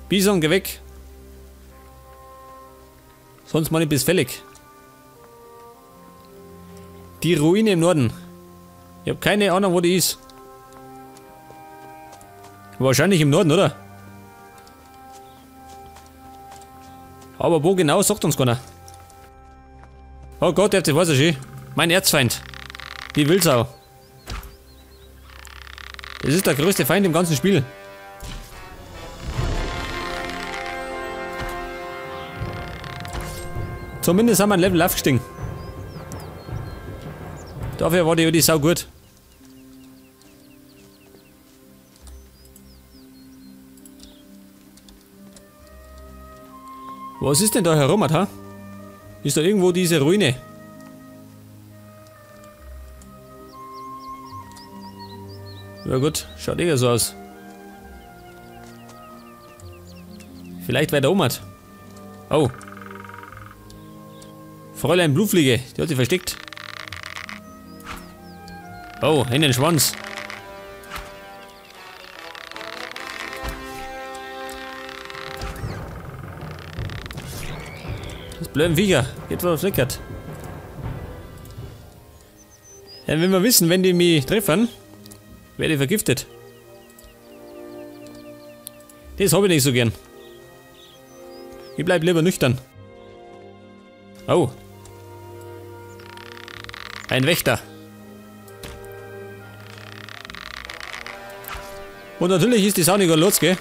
Bison, geh weg. Sonst mach ich bis fällig. Die Ruine im Norden. Ich hab keine Ahnung, wo die ist. Wahrscheinlich im Norden, oder? Aber wo genau, sagt uns keiner. Oh Gott, der weiß ich schon. Mein Erzfeind. Die Wildsau. Das ist der größte Feind im ganzen Spiel. Zumindest haben wir ein Level aufgestiegen. Dafür war die Sau gut. Was ist denn da herum, ha? Ist da irgendwo diese Ruine? Ja gut, schaut eh so aus. Vielleicht weiter oben hat. Oh. Fräulein Blutfliege, die hat sich versteckt. Oh, in den Schwanz. Das blöden Viecher, geht wohl flickert. Dann will man wissen, wenn die mich treffen, werde ich vergiftet. Das habe ich nicht so gern. Ich bleib lieber nüchtern. Oh. Ein Wächter. Und natürlich ist die Sau nicht los, gell?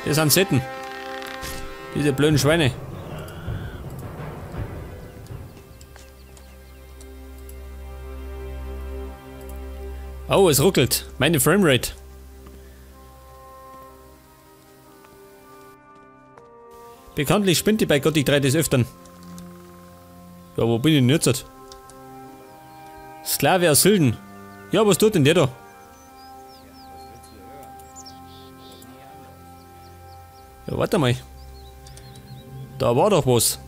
Das sind Setten. Diese blöden Schweine. Oh, es ruckelt. Meine Framerate. Bekanntlich spinnt die bei Gothic 3 des Öfteren. Ja, wo bin ich denn jetzt? Sklave aus Silden. Ja, was tut denn der da? Ja, warte mal. Da war doch was.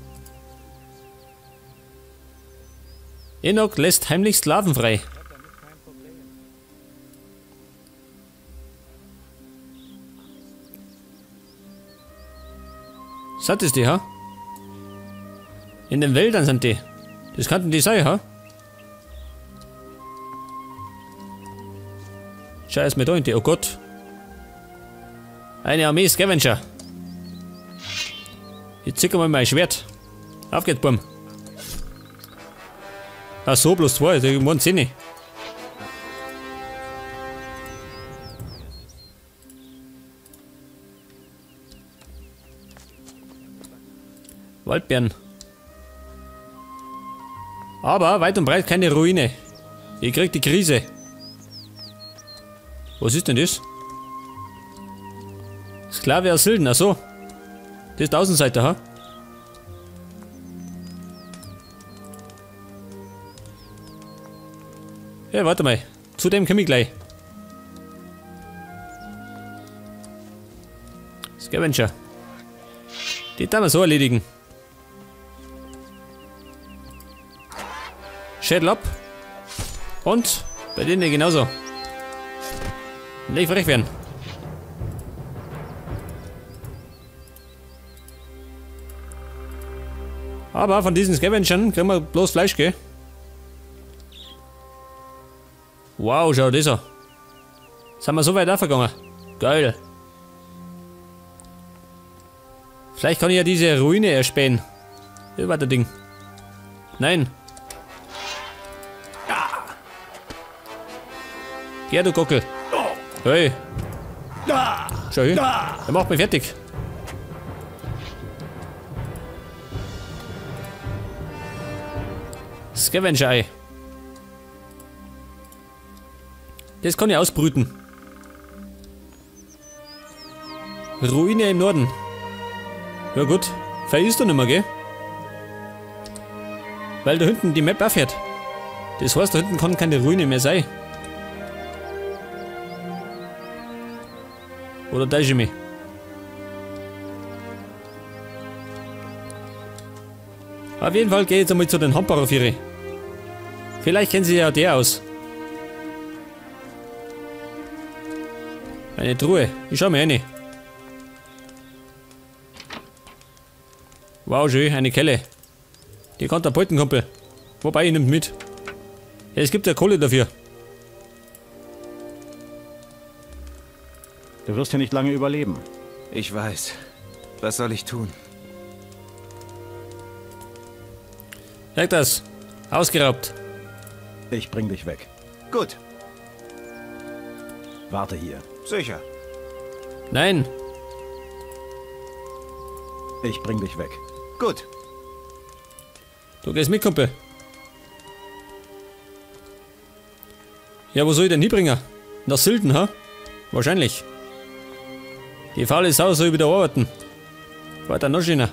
Enoch lässt heimlich Sklaven frei. Sind das die, ha? In den Wäldern sind die. Das könnten die sein, ha? Schau erst mal da in die. Oh Gott. Eine Armee Scavenger. Jetzt zieh mal mein Schwert. Auf geht's, Bumm. Ach so, bloß zwei. Die waren 10. Waldbeeren. Aber weit und breit keine Ruine. Ich krieg die Krise. Was ist denn das? Sklave aus Silden, ach so. Das ist der Außenseiter, ha? Ja, warte mal. Zu dem komme ich gleich. Scavenger. Die darf man so erledigen. Schädel ab. Und bei denen genauso. Nicht frech werden. Aber von diesen Scavengern kriegen wir bloß Fleisch, gell? Wow, schau das an. Sind wir so weit aufgegangen. Geil. Vielleicht kann ich ja diese Ruine erspähen. Das war der Ding. Nein. Geh, du Gockel. Hey. Schau hin. Er macht mich fertig. Scavenger-Ei. Das kann ich ausbrüten. Ruine im Norden. Ja gut. Vielleicht ist da nicht mehr, gell? Weil da hinten die Map aufhört. Das heißt, da hinten kann keine Ruine mehr sein. Oder täusche ich mich? Auf jeden Fall gehe ich jetzt einmal zu den Handbarer-Vieri. Vielleicht kennen sie ja der aus. Eine Truhe. Ich schau mir rein. Wow, schön, eine Kelle. Die kann der beuten, Kumpel. Wobei, ich nehme mit. Ja, es gibt ja Kohle dafür. Du wirst hier nicht lange überleben. Ich weiß. Was soll ich tun? Sag das. Ausgeraubt. Ich bring dich weg. Gut. Warte hier. Sicher. Nein. Ich bring dich weg. Gut. Du gehst mit, Kumpel. Ja, wo soll ich denn hinbringen? Nach Silden, ha? Wahrscheinlich. Die faule Sau soll wieder arbeiten. War dann noch schöner.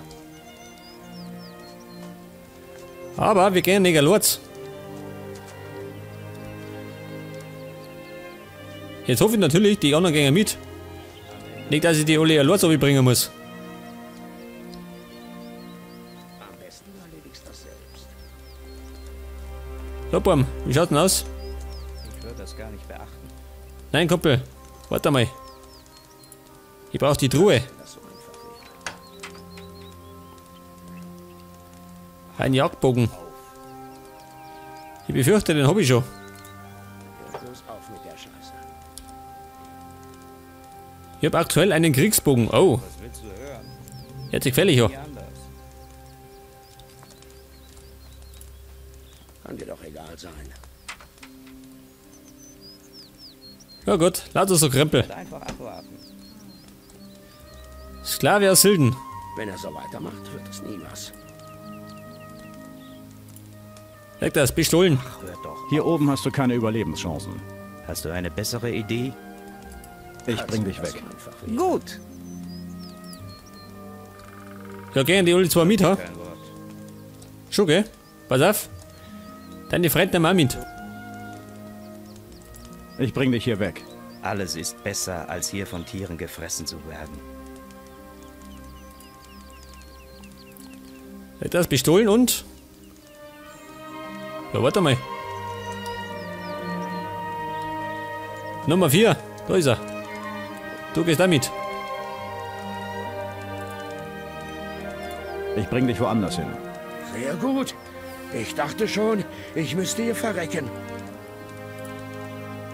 Aber wir gehen nicht allein. Jetzt hoffe ich natürlich, die anderen gehen mit. Nicht, dass ich die alle allein bringen muss. Am besten erledigst das selbst. So, Baum, wie schaut's denn aus? Ich würde das gar nicht beachten. Nein, Kumpel, warte mal. Ich brauche die Truhe. Ein Jagdbogen. Ich befürchte, den hab ich schon. Ich habe aktuell einen Kriegsbogen. Oh. Jetzt gefährlich, ja. Kann dir doch egal sein. Ja gut, lauter so Krempel. Sklave aus Silden. Wenn er so weitermacht, wird es nie was. Leg das, bestohlen. Ach, hör doch. Hier oben hast du keine Überlebenschancen. Hast du eine bessere Idee? Ich bring dich weg. Gut. Ja, gehen die alle zwei mit, ha? Schon, gell? Pass auf. Deine Freunde nehmen auch mit. Ich bring dich hier weg. Alles ist besser, als hier von Tieren gefressen zu werden. Das bestohlen und... Ja, warte mal. Nummer 4. Da ist er. Du gehst da mit. Ich bring dich woanders hin. Sehr gut. Ich dachte schon, ich müsste hier verrecken.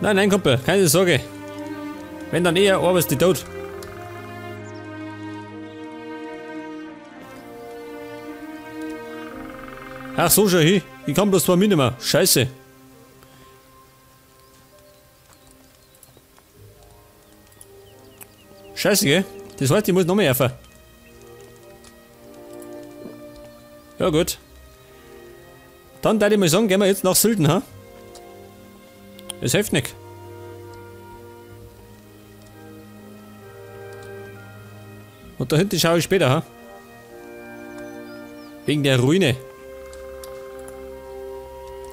Nein, nein, Kumpel, keine Sorge. Wenn dann eher, arbeitest du tot. Ach so, schon hin. Ich kann bloß 2 mitnehmen. Scheiße. Scheiße, gell? Das heißt, ich muss noch mehr helfen. Ja, gut. Dann würde ich mal sagen, gehen wir jetzt nach Silden, ha? Es hilft nicht. Und da hinten schaue ich später, ha? Wegen der Ruine.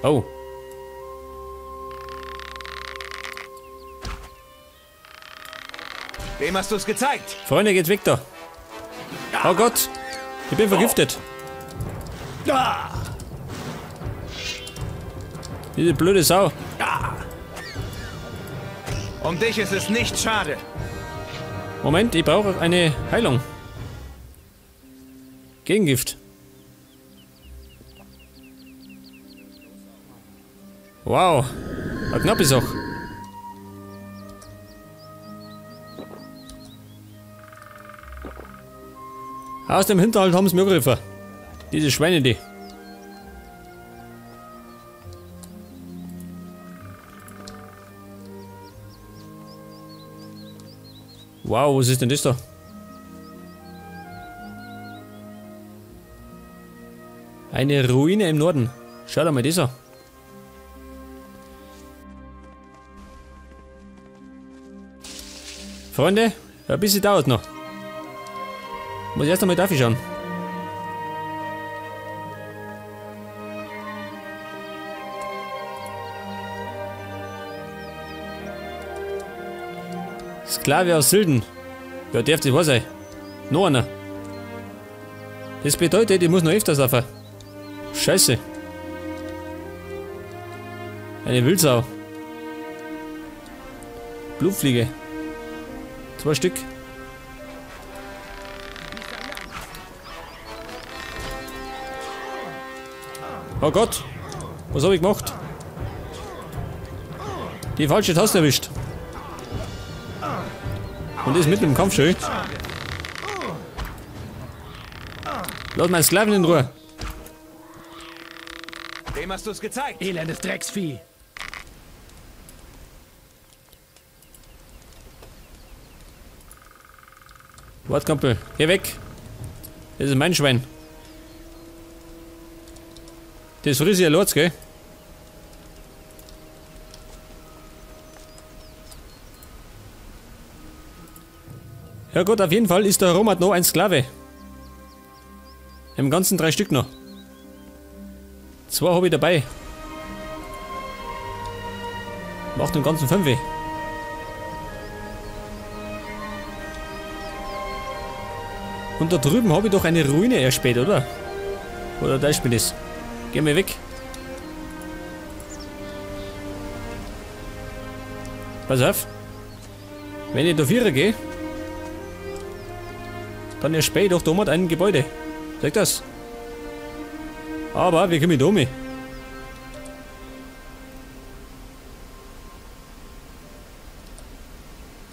Oh. Wem hast du's gezeigt? Freunde, geht's weg da. Oh Gott, ich bin vergiftet. Diese blöde Sau. Um dich ist es nicht schade. Moment, ich brauche eine Heilung. Gegengift. Wow, eine knappe Sache. Aus dem Hinterhalt haben sie mir angegriffen. Diese Schweine, die. Wow, was ist denn das da? Eine Ruine im Norden. Schau dir mal das an. Freunde, ein bisschen dauert noch. Muss ich erst einmal dafür schauen. Sklave aus Silden. Ja, darf das wahr sein? Noch einer. Das bedeutet, ich muss noch öfters laufen. Scheiße. Eine Wildsau. Blutfliege. 2 Stück. Oh Gott! Was habe ich gemacht? Die falsche Taste erwischt. Und ist mitten im Kampf schön. Lass meinen Sklaven in Ruhe. Dem hast du's gezeigt. Elendes Drecksvieh. Warte, Kumpel. Geh weg. Das ist mein Schwein. Das friss ich ja los, gell? Ja gut, auf jeden Fall ist der Romat noch ein Sklave. Im ganzen 3 Stück noch. 2 habe ich dabei. Macht im ganzen 5. Und da drüben habe ich doch eine Ruine erspäht, oder? Oder da ist mir das. Geh mir weg. Pass auf. Wenn ich da 4 gehe, dann erspähe ich doch da mal ein Gebäude. Sag das. Aber wir kommen da um.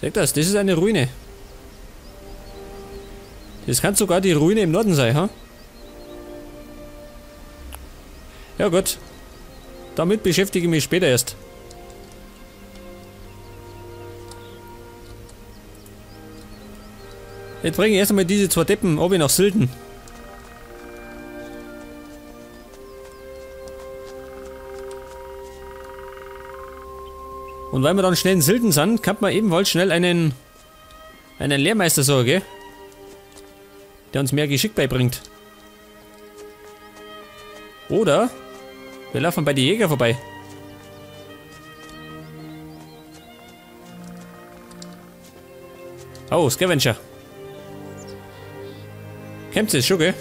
Sag das, das ist eine Ruine. Das kann sogar die Ruine im Norden sein, ha? Ja gut. Damit beschäftige ich mich später erst. Jetzt bringe ich erst einmal diese 2 Deppen oben nach Silden. Und weil wir dann schnell in Silden sind, kann man ebenfalls schnell einen Lehrmeister suchen, gell? Der uns mehr Geschick beibringt. Oder wir laufen bei den Jäger vorbei. Oh, Scavenger. Kämpft es schon, gell?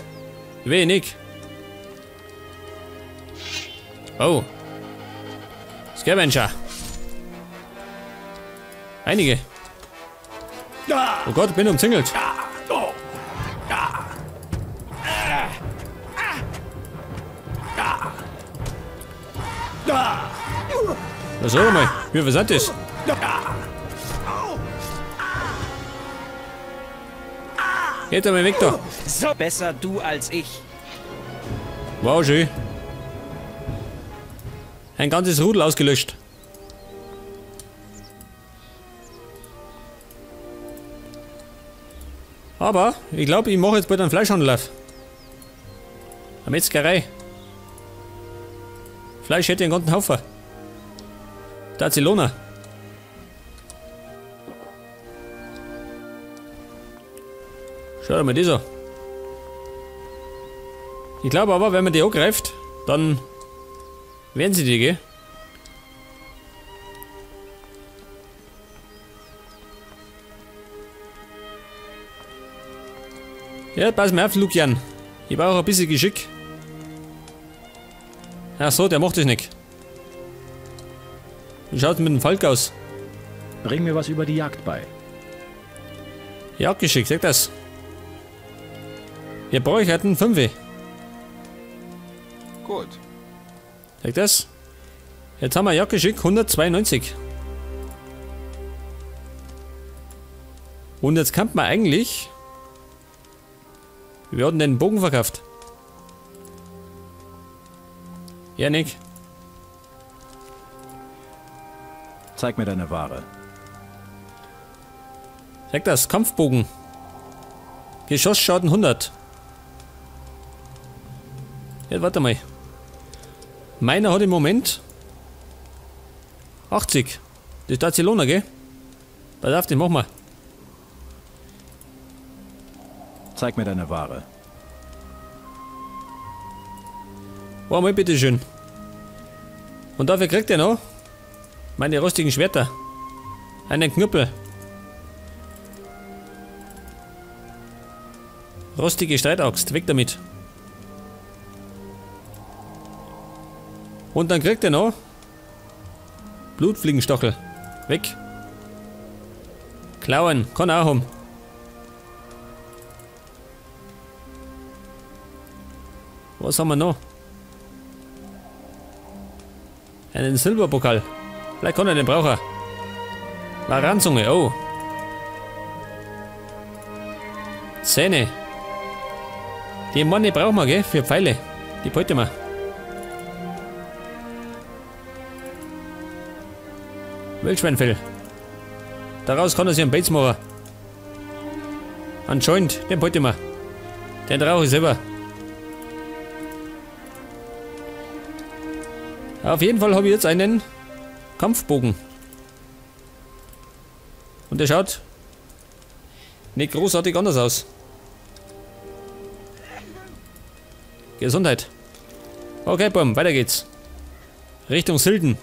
Wenig. Oh. Scavenger. Einige. Oh Gott, bin umzingelt. Na sag mal, wie viel sind das? Geht einmal weg da. So besser du als ich. Wow, schön. Ein ganzes Rudel ausgelöscht. Aber ich glaube, ich mache jetzt bald einen Fleischhandel auf. Eine Metzgerei. Fleisch hätte ich einen ganzen Haufen. Barcelona. Schau dir mal das an. Ich glaube aber, wenn man die angreift, dann werden sie die, gell? Ja, pass mir auf, Lukian. Ich brauche ein bisschen Geschick. Ach so, der macht das nicht. Wie schaut's mit dem Falk aus? Bring mir was über die Jagd bei. Jagdgeschick, sag das. Wir bräuchten 5. Gut. Sag das. Jetzt haben wir Jagdgeschick 192. Und jetzt kann man eigentlich... Wir hatten den Bogen verkauft. Ja, Nick. Zeig mir deine Ware. Sag das, Kampfbogen. Geschossschaden 100. Ja, warte mal. Meiner hat im Moment 80. Das ist Barcelona, gell? Pass auf, den machen wir. Zeig mir deine Ware. Warte mal, bitteschön. Und dafür kriegt er noch meine rostigen Schwerter. Einen Knüppel. Rostige Streitaxt, weg damit. Und dann kriegt er noch Blutfliegenstachel. Weg. Klauen, kann auch haben. Was haben wir noch? Einen Silberpokal. Vielleicht kann er den brauchen. Waranzunge, oh. Zähne. Die Manne brauchen wir, gell? Für Pfeile. Die beute wir. Wildschweinfell. Daraus kann er sich einen Pelz machen. Anscheinend, den beute wir. Den brauche ich selber. Auf jeden Fall habe ich jetzt einen Kampfbogen. Und der schaut nicht großartig anders aus. Gesundheit. Okay, Bumm, weiter geht's. Richtung Silden.